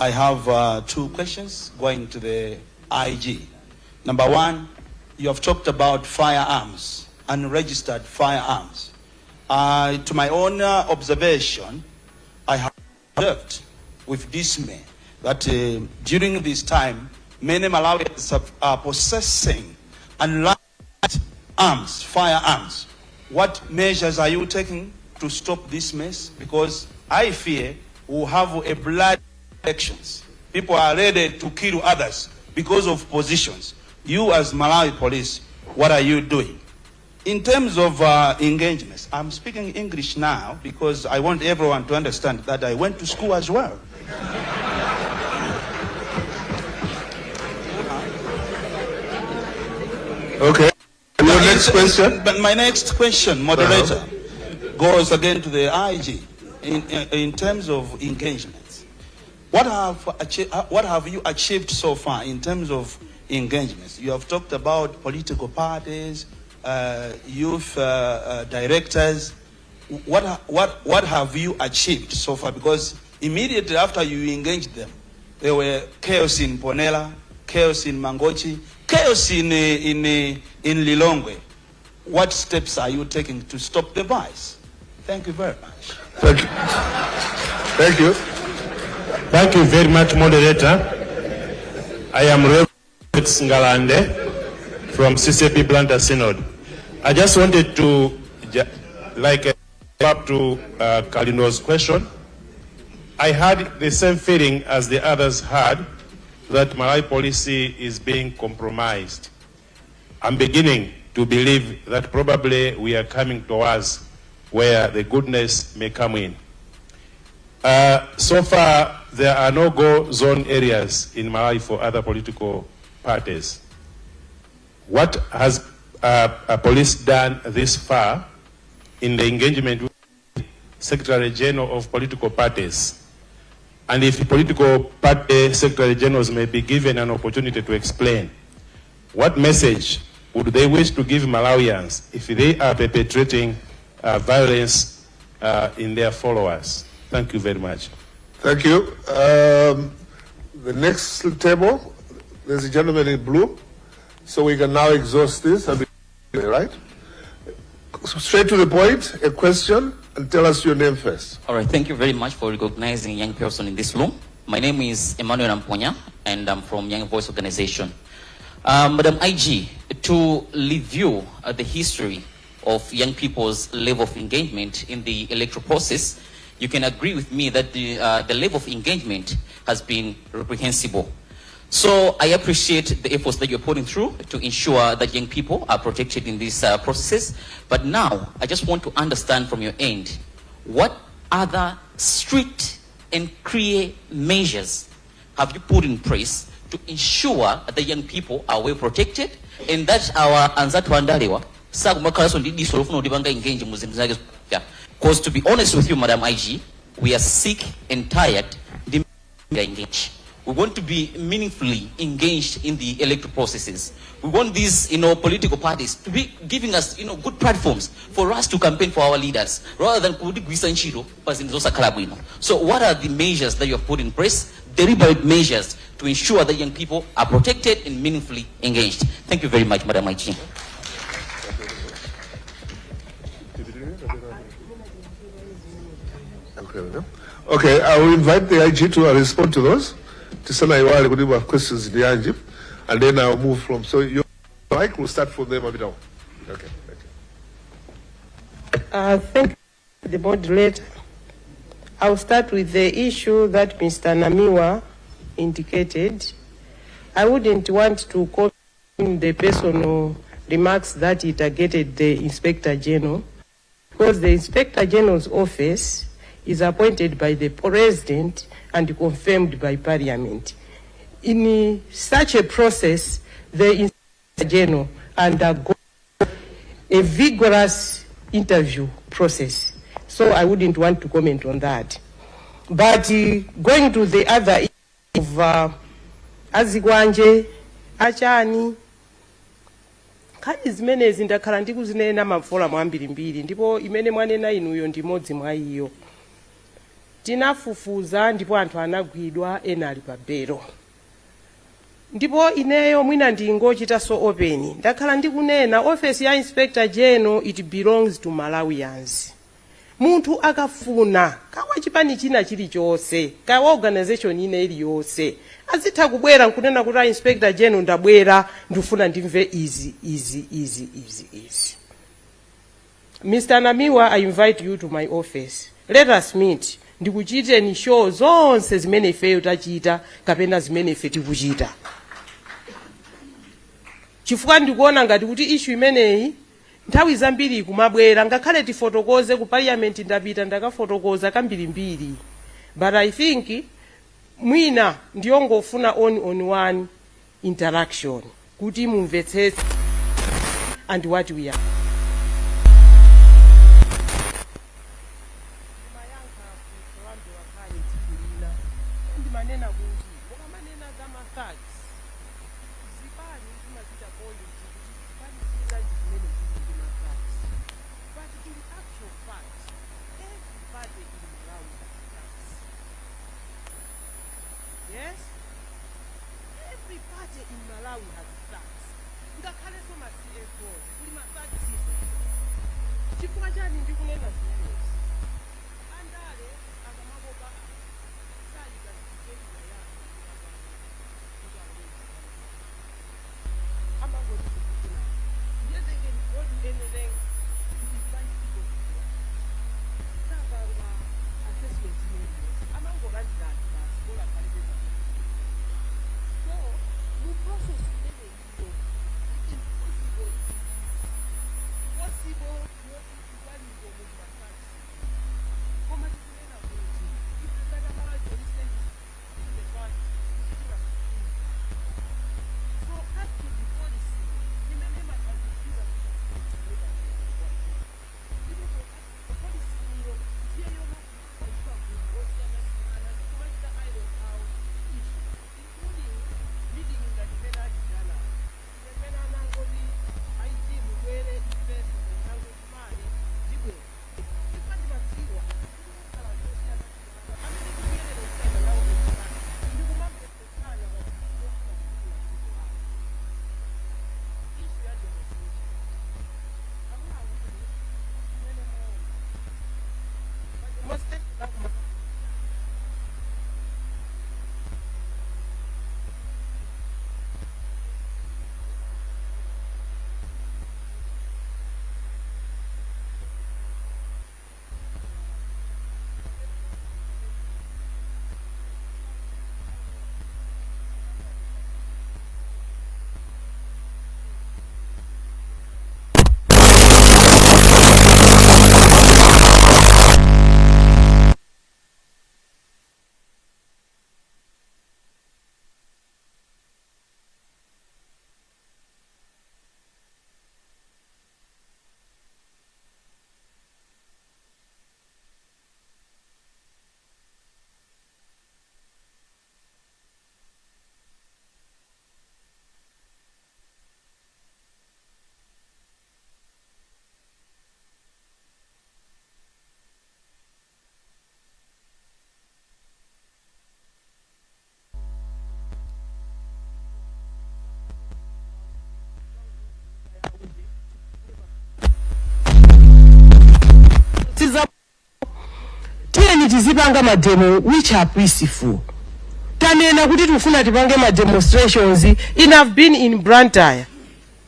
I have two questions going to the IG. Number one, you have talked about firearms, unregistered firearms. To my own observation, I have observed with dismay that during this time, many Malawians are possessing unlicensed arms, firearms. What measures are you taking to stop this mess? Because I fear we'll have a blood elections. People are ready to kill others because of positions. You as Malawi Police, what are you doing? In terms of engagements, I'm speaking English now because I want everyone to understand that I went to school as well. Okay. Your next question? But my next question, moderator, goes again to the IG. In terms of engagements, what have you achieved so far in terms of engagements? You have talked about political parties, youth directors. What have you achieved so far? Because immediately after you engaged them, there were chaos in Ponela, chaos in Mangochi, chaos in Lilongwe. What steps are you taking to stop the vice? Thank you very much. Thank you. Thank you. Thank you very much, moderator. I am Reverend Ngalande from CCAP Blantyre Synod. I just wanted to, like, up to Kalino's question. I had the same feeling as the others had that Malawi Police is being compromised. I'm beginning to believe that probably we are coming towards where the goodness may come in. So far, there are no go zone areas in Malawi for other political parties. What has police done this far in the engagement with Secretary General of political parties? And if political party Secretary Generals may be given an opportunity to explain, what message would they wish to give Malawians if they are perpetrating violence in their followers? Thank you very much. Thank you. The next table, there's a gentleman in blue. So we can now exhaust this, right? So straight to the point, a question, and tell us your name first. All right, thank you very much for recognizing young person in this room. My name is Emmanuel Amponya, and I'm from Young Voice Organization. Madam IG, to review the history of young people's level of engagement in the electoral process, you can agree with me that the level of engagement has been reprehensible. So I appreciate the efforts that you're putting through to ensure that young people are protected in these processes. But now, I just want to understand from your end, what other strict and clear measures have you put in place to ensure that the young people are well protected and that our anzathu andalewa sakumakhalanso ndi diso lofuna kutipanga engage mu zinthu zake? Because to be honest with you, Madam IG, we are sick and tired ndi engage. We want to be meaningfully engaged in the electoral processes. We want these political parties to be giving us good platforms for us to campaign for our leaders, rather than kutigwiritsa ntchito pa zinthu zosakhala bwino. So what are the measures that you have put in place, deliberate measures, to ensure that young people are protected and meaningfully engaged? Thank you very much, Madam IG. Okay, I will invite the IG to respond to those. Tisanaiwale kuti ma questions ndi anji, and then I'll move from. So your mic will start from there, Mabidao. Okay, thank you. Thank you, the moderator. I'll start with the issue that Mr. Namiwa indicated. I wouldn't want to comment the personal remarks that he targeted the Inspector General, because the Inspector General's office is appointed by the President and confirmed by Parliament. In such a process, the Inspector General undergoes a vigorous interview process. So I wouldn't want to comment on that. But going to the other issue of azikwanje achani, nkhani zimenezi ndakhala ndikuzinena ma forum ambirimbiri, ndipo imene mwanena inuyo ndi imodzi mwa iyo. Tinafufuza ndipo anthu anagwidwa, ena ali pa belo. Ndipo ineyo mwina ndingochitanso open, ndakhala ndikunena, office ya Inspector General, it belongs to Malawians. Munthu akafuna, kawa chipani china chilichonse, kawa organization ina iliyonse, azitha kubwera nkunena kuti, "A Inspector General, ndabwera, ndifuna ndimve izi, izi, izi, izi, izi." Mr Namiwa, I invite you to my office. Let us meet, ndikuchiteni show zonse zimene ifeyo tachita kapena zimene ife tikuchita, chifukwa ndikuona ngati kuti issue imeneyi nthawi zambiri ikumabwera. Ngakhale tifotokoze ku Parliament, ndapita ndakafotokoza kambirimbiri, but I think mwina ndiyongofuna on on one interaction kuti mumvetsetse and what we are. Ndimayankha funso la mtolankhani tsiku lina, ndimanena kuti mukamanena za ma thugs, zipani zimachita point kuti zipani zina ndi zimene zili ndi ma thugs, but in actual fact every party in Malawi has thugs. Yes, every party in Malawi has thugs, ngakhalenso ma CSOs kuli ma thugs. Chifukwa chani ndikunena zimenezi? Andale akamakopa anthu sayika criteria yake kuti aloweze, amangoti tikufuna, ndiye they can go to any length to invite people to their party. Sapanga assessment imeneyo, amangolandira anthu basi, bola akhalibe pa. So mu process imeneyiyo, it is possible, it is possible yoti kupaliko muli ma thugs, koma tikunena kuti ife ngati Malawi Police Service, the fact kuti timafufuza, so up to the policy imene imakhazikira, ndipo policy iyo ndiye yomwe magulu osiyanasiyana ndikumachita iron out issues, including meeting ngati imene achitana, imene anangoti IG mubwere, ifeso nangoti mali ndibwera, chifukwa ndimadziwa kuti kukhala anthu osiyanasiyana amene tikuyenera kukhala nawo interact ndikumamvetsetsana pazofuna kutukula dziko lawo. Issue ya demonstration, akuluakulu, imene muona demonstration akuma Tiyeni tizipanga ma demo which are peaceful. Tanena kuti tikufuna tipange ma demonstrations. In I've been in Blantyre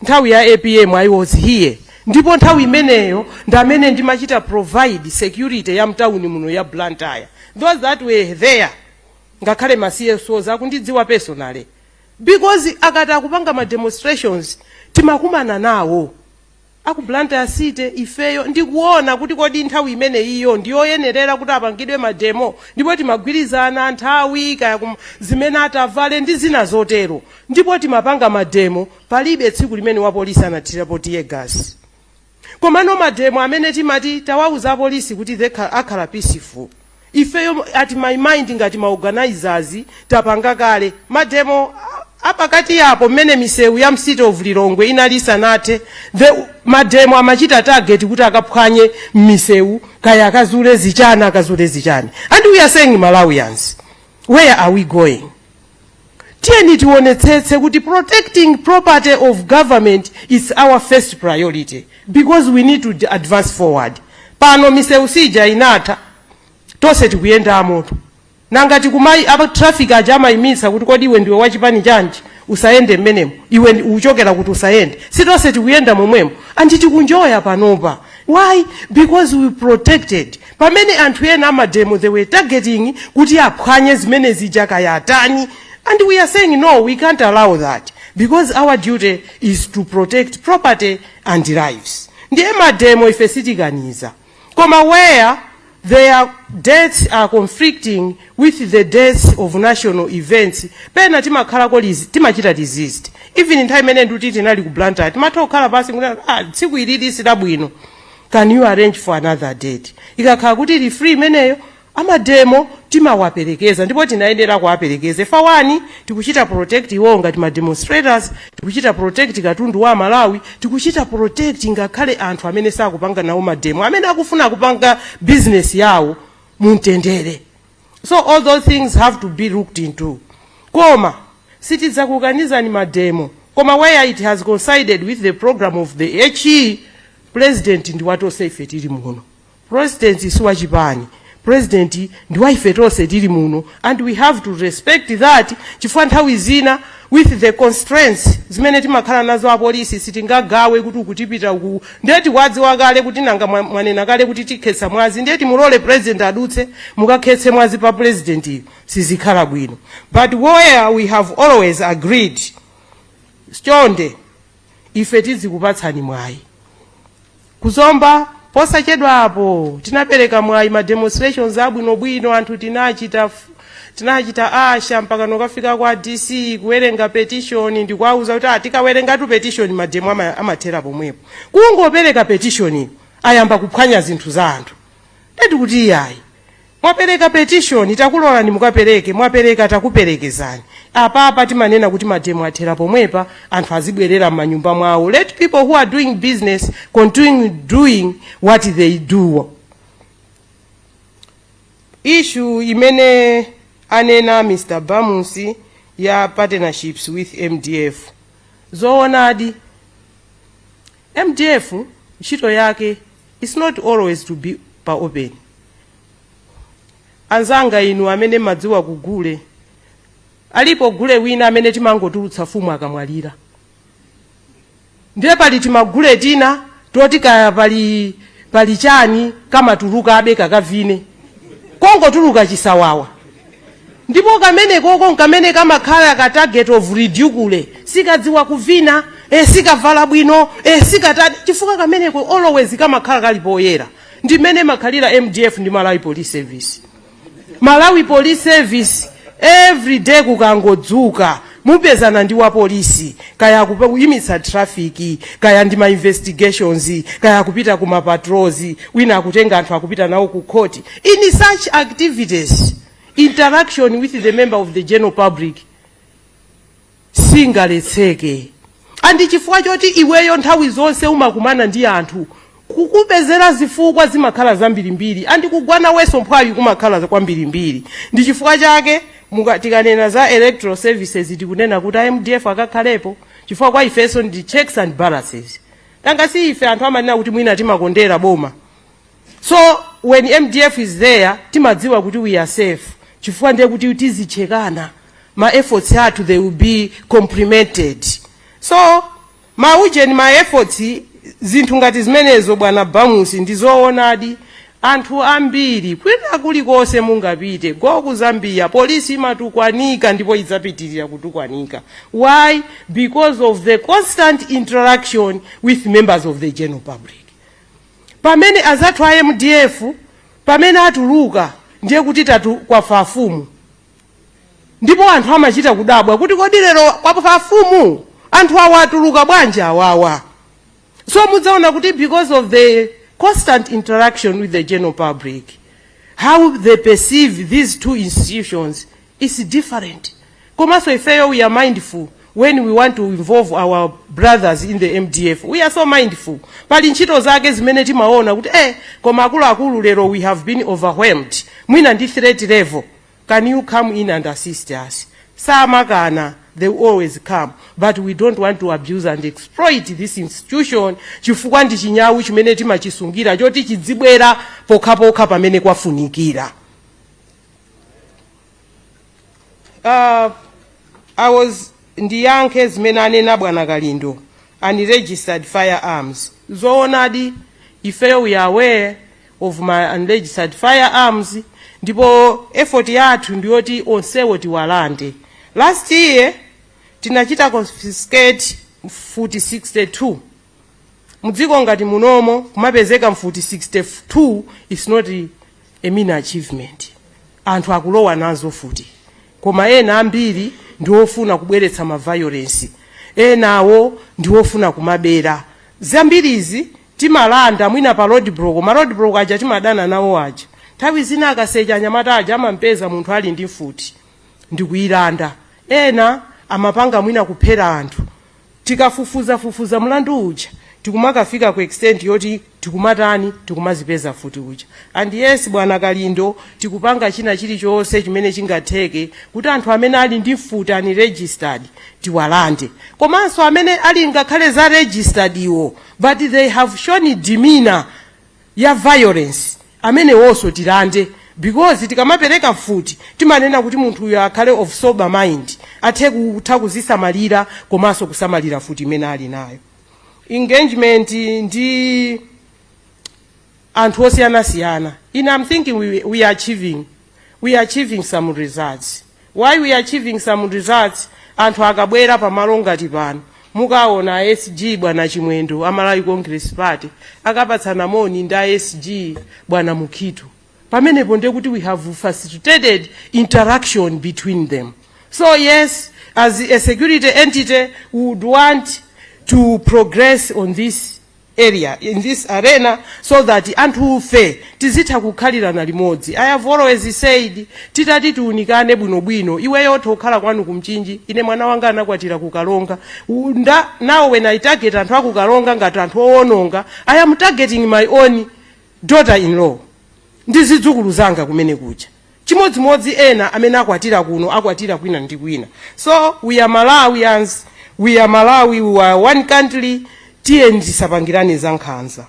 nthawi ya APM, I was here, ndipo nthawi imeneyo ndi amene ndimachita provide security ya mtawuni muno ya Blantyre. Those that were there, ngakhale ma CSOs akundidziwa personally, because akati akupanga ma demonstrations timakumana nawo aku Blantyre City, ifeyo ndikuona kuti kodi nthawi imene iyo ndiyoyenerera kuti apangidwe ma demo, ndipo timagwirizana nthawi kaya zimene atavale ndi zina zotero, ndipo timapanga ma demo. Palibe tsiku limene wa polisi anathirapo tear gas. Komano ma demo amene timati tawauza apolisi kuti they akhala peaceful, ifeyo at my mind ngati ma organizers tapanga kale ma demo. Apakati apo mmene misewu ya City of Lilongwe inali isanathe, the mademo amachita target kuti akaphwanye misewu, kaya akazule zichana, akazule zichani. And we are saying, Malawians, where are we going? Tiyeni tionetsetse kuti protecting property of government is our first priority, because we need to advance forward. Pano misewu sija inatha, tonse tikuyendamo. Nanga tikumai apa traffic aja amayimitsa kuti, "Kodi iwe ndiwe wachipani chanji? Usayende mmenemo. Iwe uchokera kuti? Usayende." Si tonse tikuyenda momwemo and tikunjoya panopa? Why? Because we protected. Pamene anthu ena amademo, they were targeting kuti aphwanye zimene zija, kaya atani. And we are saying, no, we can't allow that, because our duty is to protect property and lives. Ndiye mademo ife sitikaniza, koma where their dates are conflicting with the dates of national events, pena timakhalako timachita resist. Even nthawi imene ndikuti tinali ku Blantyre, timatha kukhala pasi kuti, "Ah, tsiku ilili silabwino, can you arrange for another date?" Ikakhala kuti ili free imeneyo, amademo timawaperekeza, ndipo tinayenera kuwaperekeza. Fa one, tikuchita protect iwo ngati ma demonstrators, tikuchita protect katundu wa Malawi, tikuchita protect ngakhale anthu amene sakupanga nawo mademo, amene akufuna kupanga business yawo mumtendere. So all those things have to be looked into. Koma sitidzakukanizani mademo, koma where it has coincided with the program of the HE President. Ndi watonse ife tili muno. President si wachipani, President ndi wa ife tonse tili muno, and we have to respect that, chifukwa nthawi zina with the constraints zimene timakhala nazo apolisi, sitingagawe kuti ukutipita uku. Ndiye tikwadziwa kale kuti nanga mwanena kale kuti tikhetsa mwazi, ndiye timulole President adutse, mukakhetse mwazi pa President iyo, sizikhala bwino. But where we have always agreed, chonde ife tizikupatsani mwayi. Kuzomba posachedwapo tinapereka mwayi, ma demonstrations abwinobwino, anthu tinachita asha mpaka nokafika kwa DC kuwerenga petition. Ndikuwauza kuti, ah, tikawerengatu petition, mademo amathera pomwepo. Kungopereka petition, ayamba kuphwanya zinthu za anthu. Tati kuti, iyayi, mwapereka petition, takulolani mukapereke, mwapereka, takuperekezani. Apapa timanena kuti mademo athera pomwepa, anthu azibwerera m'manyumba mwawo. Let people who are doing business continue doing what they do. Issue imene anena Mr Bamusi ya partnerships with MDF, zoonadi, MDF ntchito yake is not always to be pa open. Anzanga inu amene madziwa kugule, alipo gule wina amene timangotulutsa fumu akamwalira. Ndiye pali timagule tina toti kaya pali chani, kamatuluka abe kakavine, kongotuluka chisawawa. Ndipo kamene koko kamene kamakhala ka target of ridicule, sikadziwa kuvina, sikavala bwino, sikatani, chifukwa kameneko always kamakhala kali poyera. Ndimene makhalira MDF ndi Malawi Police Service. Malawi Police Service, every day kukangodzuka mupezana ndi wapolisi, kaya kuyimitsa traffic, kaya ndi ma investigations, kaya kupita kuma patrols, wina akutenga anthu akupita nawo ku court. In such activities, interaction with the member of the general public singaletseke. And chifukwa choti iweyo nthawi zonse umakumana ndi anthu, kukupezera zifukwa zimakhala zambirimbiri, and kugwana weso mphwayi kumakhala kwambirimbiri. Ndi chifukwa chake tikanena za electoral services, tikunena kuti MDF akakhalepo, chifukwa kwa ifenso ndi checks and balances. Tanga si ife anthu amanena kuti mwina timakondera boma. So when MDF is there, timadziwa kuti we are safe, chifukwa ndiye kuti tizichekana, ma efforts athu, they will be complemented. So maujeni, ma efforts, zinthu ngati zimenezo, bwana Bamusi, ndizoonadi. Anthu ambiri kwina kulikonse mungapite, go ku Zambia, polisi imatukwanika ndipo idzapitirira kutukwanika. Why? Because of the constant interaction with members of the general public. Pamene azathu a MDF pamene atuluka, ndiye kuti tatu kwafa afumu, ndipo anthu amachita kudabwa kuti, "Kodi lero kwafa afumu? Anthu awa atuluka bwanji awawa?" So mudzaona kuti because of the constant interaction with the general public, how they perceive these two institutions is different. Koma Komanso ifeyo, we are mindful when we want to involve our brothers in the MDF. We are so mindful. Pali ntchito zake zimene timaona kuti koma akuluakulu, lero we have been overwhelmed mwina ndi threat level, can you come in and assist us? Samakana, they always come, but we don't want to abuse and exploit this institution, chifukwa ndi chinyawu chimene timachisungira choti chidzibwera pokhapokha pamene kwafunikira. I was ndiyankhe zimene anena bwana Kalindo, unregistered firearms. Zoonadi, ifeyo we are aware of my unregistered firearms, ndipo effort yathu ndiyoti onsewo tiwalande. Last year tinachita confiscate mfuti 62. Mudziko ngati munomo kumapezeka mfuti 62 is not a mean achievement. Anthu akulowa nazo futi, koma ena ambiri ndi ofuna kubweretsa ma violence, enawo ndi ofuna kumabera. Zambirizi timalanda mwina pa road block. Ma road block aja timadana nawo aja, nthawi zina akasecha anyamata aja amampeza munthu ali ndi mfuti ndikuyilanda. Ena amapanga mwina kuphera anthu. Tikafufuzafufuza mlandu uja, tikumakafika ku extent yoti tikumatani, tikumazipeza futi uja. And yes, bwana Kalindo, tikupanga china chilichonse chimene chingatheke kuti anthu amene ali ndi mfuti unregistered tiwalande, komanso amene ali ngakhale za registered iwo, but they have shown demeanor ya violence, amene wonso tilande, because tikamapereka mfuti timanena kuti munthu uyo akhale of sober mind, athe kutha kuzisamalira komanso kusamalira futi imene ali nayo. Engagement ndi anthu osiyanasiyana, ine I'm thinking we are achieving some results. Why we are achieving some results? Anthu akabwera pamalo ngati pano, mukaona SG bwana Chimwendo a Malawi Congress Party akapatsana moni ndi SG bwana Mukhitu pamenepo, ndiye kuti we have facilitated interaction between them. So yes, as a security entity, we would want to progress on this area, in this arena, so that anthufe tizitha kukhalirana limodzi. I have always said, titati tiunikane bwinobwino, iweyo utha kukhala kwanu kuMchinji, ine mwana wanga anakwatira kuKalonga. Now when I target anthu akuKalonga ngati anthu owononga, I am targeting my own daughter in law ndi zidzukulu zanga kumene kuja. Chimodzimodzi ena amene akwatira kuno, akwatira kwina ndi kwina. So we are Malawians, we are Malawi, we are one country. Tiye tisapangirane za nkhanza.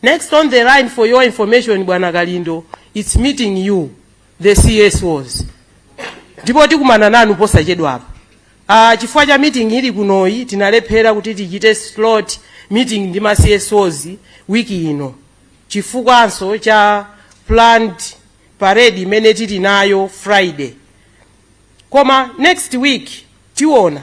Next on the line, for your information, bwana Kalindo, it's meeting you, the CSOs, ndipo tikumana nanu posachedwapa. Chifukwa cha meeting ili kunoyi, tinalephera kuti tichite slot meeting ndi ma CSOs wiki ino, chifukwanso cha planned parade imene tili nayo Friday. Koma next week tiona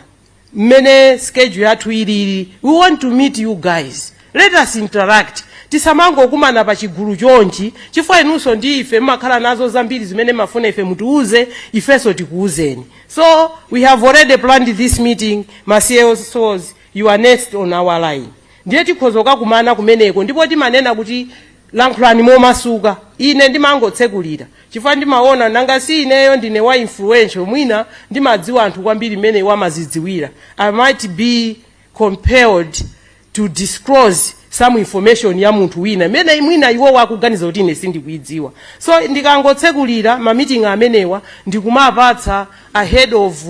mmene schedule yathu ilili. We want to meet you guys. Let us interact. Tisamangokumana pa chigulu chonchi, chifukwa inunso ndi ife mmakhala nazo zambiri zimene mafuna ife mutiuze, ifenso tikuuzeni. So we have already planned this meeting. Ma CSOs, you are next on our line. Ndiye tikhoza kukakumana kumeneko, ndipo timanena kuti lankhulani momasuka. Ine ndimangotsekulira chifukwa ndimaona nanga si ineyo ndine wa influential, mwina ndimadziwa anthu kwambiri mmene wamazidziwira. I might be compelled to disclose some information ya munthu wina imene mwina iwo wakuganiza kuti ine sindikuidziwa. So ndikangotsekulira ma meeting amenewa, ndikumapatsa ahead of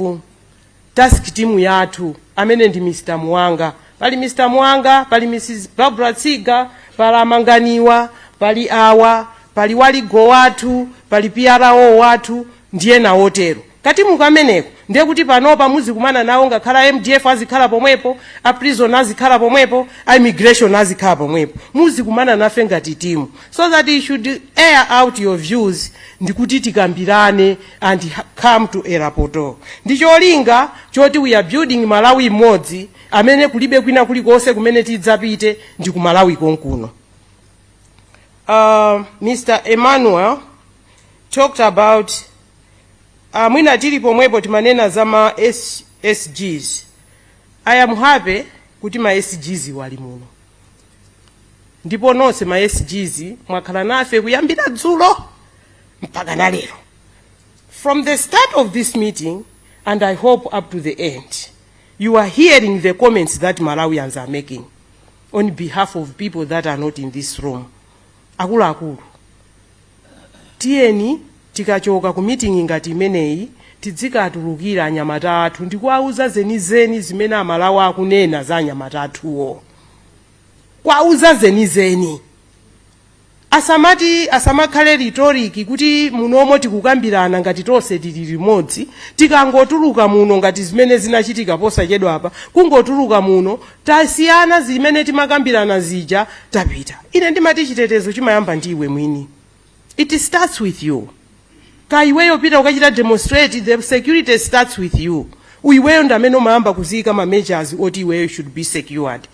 task team yathu amene ndi Mr Mwanga. Pali Mr Mwanga, pali Mrs Barbara Tsiga, pali Amanganiwa, pali awa, pali waligo wathu, pali PRO wathu, ndiye nawo otero kati mukameneko. Ndiye kuti panopa muzikumana nawo, ngakhala MDF azikhala pomwepo, a prison azikhala pomwepo, a immigration azikhala pomwepo. Muzikumana nafe ngati timu so that you should air out your views ndikuti tikambirane and come to a rapport, ndi cholinga choti we are building Malawi imodzi amene kulibe kwina kulikonse kumene tidzapite, ndi ku Malawi konkuno. Mr Emmanuel talked about, mwina tili pomwepo timanena za ma SGs. I am happy kuti ma SGs wali muno, ndipo nonse ma SGs mwakhala nafe kuyambira dzulo mpaka na lero. From the start of this meeting until now, we have been And I hope up to the end you are hearing the comments that Malawians are making on behalf of people that are not in this room. Akuluakulu, tiyeni tikachoka ku meeting ngati imeneyi, tidzikatulukira anyamata athu ndikuwauza zenizeni zimene Amalawi akunena za anyamata athuwo, kwauza zenizeni. Asamati asamakhale rhetoric kuti munomo tikukambirana ngati tonse tili limodzi, tikangotuluka muno, ngati zimene zinachitika posachedwapa, kungotuluka muno tasiyana, zimene timakambirana zija tapita. Ine ndimati chitetezo chimayamba ndi iwe mwini. It starts with you. Ka iweyo pita ukachita demonstrate, the security starts with you. Iweyo ndi amene umayamba kuziyika ma measures oti iweyo should be secured.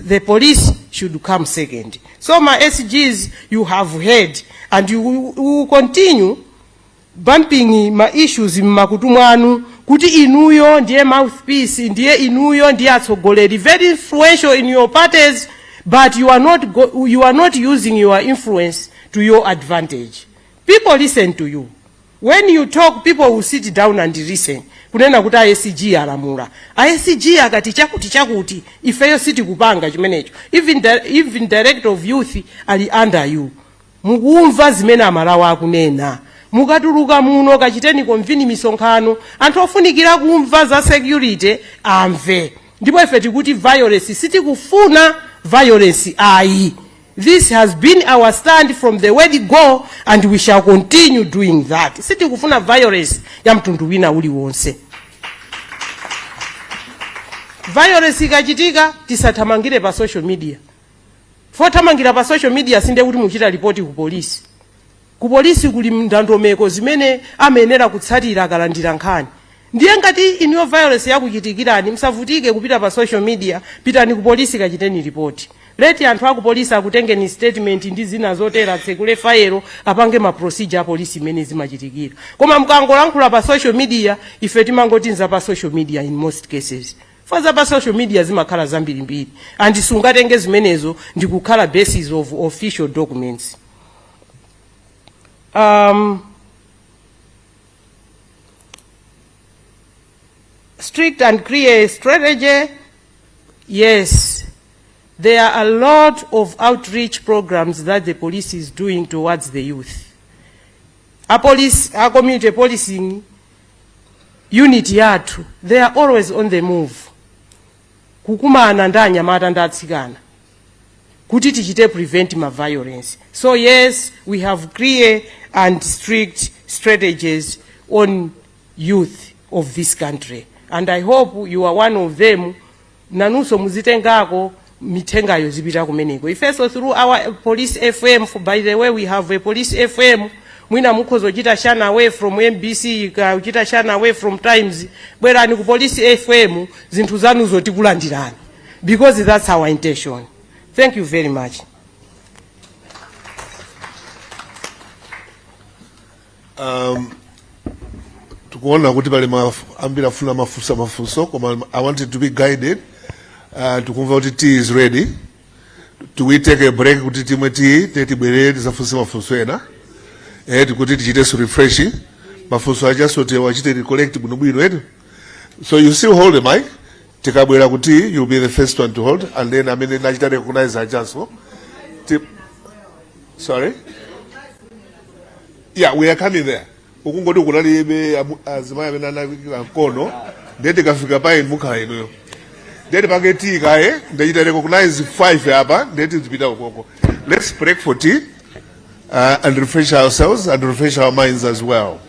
The police should come second. So ma SGs, you have heard, and you will continue bumping ma issues mmakutu mwanu kuti inuyo ndiye mouthpiece, ndiye inuyo ndiye atsogoleri, very influential in your parties, but you are not using your influence to your advantage. People listen to you. When you talk, people will sit down and listen, kunena kuti a SG alamula, a SG akati chakuti chakuti, ifeyo sitikupanga chimenecho. Even director of youth ali under you. Mukumva zimene Amalawi akunena. Mukatuluka muno, kachiteni convene misonkhano, anthu ofunikira kumva za security amve. Ndipo ife tikuti violence sitikufuna, violence ayi. This has been our stand from the word go, and we shall continue doing that. Sitikufuna violence ya mtundu wina uliwonse. Violence ikachitika, tisathamangire pa social media. Fothamangira pa social media sinde kuti muchita ripoti ku polisi. Ku polisi kuli ndondomeko zimene amayenera kutsatira akalandira nkhani. Ndiye ngati inuyo violence yakuchitikirani, musavutike kupita pa social media, pitani ku polisi, kachiteni ripoti. Leti anthu aku polisi akutengeni statement ndi zina zotera, tsekule fayelo, apange ma procedure a polisi imene zimachitikira. Koma mkangolankhula pa social media, ife timangotinza pa social media. In most cases, faza pa social media zimakhala zambirimbiri, and sungatenge zimenezo ndikukhala basis of official documents. Strict and clear strategy. Yes, there are a lot of outreach programs that the police is doing towards the youth. A police, a community policing unit yathu, they are always on the move, kukumana ndi anyamata ndi atsikana kuti tichite prevent ma violence. So yes, we have clear and strict strategies on youth of this country, and I hope you are one of them. Nanunso muzitengako mithengayo zipita kumeneko. Ifenso through our Police FM, for by the way, we have a Police FM. Mwina mukhoza kuchita shun away from MBC, kuchita shun away from Times, bwerani ku Police FM, zinthu zanuzo tikulandirani, because that's our intention. Thank you very much. Tikuona kuti pali ambiri afuna mafunso mafunso, koma I wanted to be guided. Tikumva kuti tea is ready. Do we take a break kuti timwe tea, te tibwerere tisafunse mafunso ena, tikuti tichitenso refresh mafunso ajaso, tiwachite recollect bwinobwino eti? So you still hold the mic. Tikabwera kuti you'll be the first one to hold, and then amene nachita recognize ajaso. Sorry, yeah, we are coming there. Ukungoti kunalibe azimayi amene anayikira mkono, ndiye tikafika pa inu mukhala inuyo. Ndiye tipange tea kaye. Ndachita recognize 5 apa, ndiye tizipita ukoko. Let's break for tea and refresh ourselves and refresh our minds as well.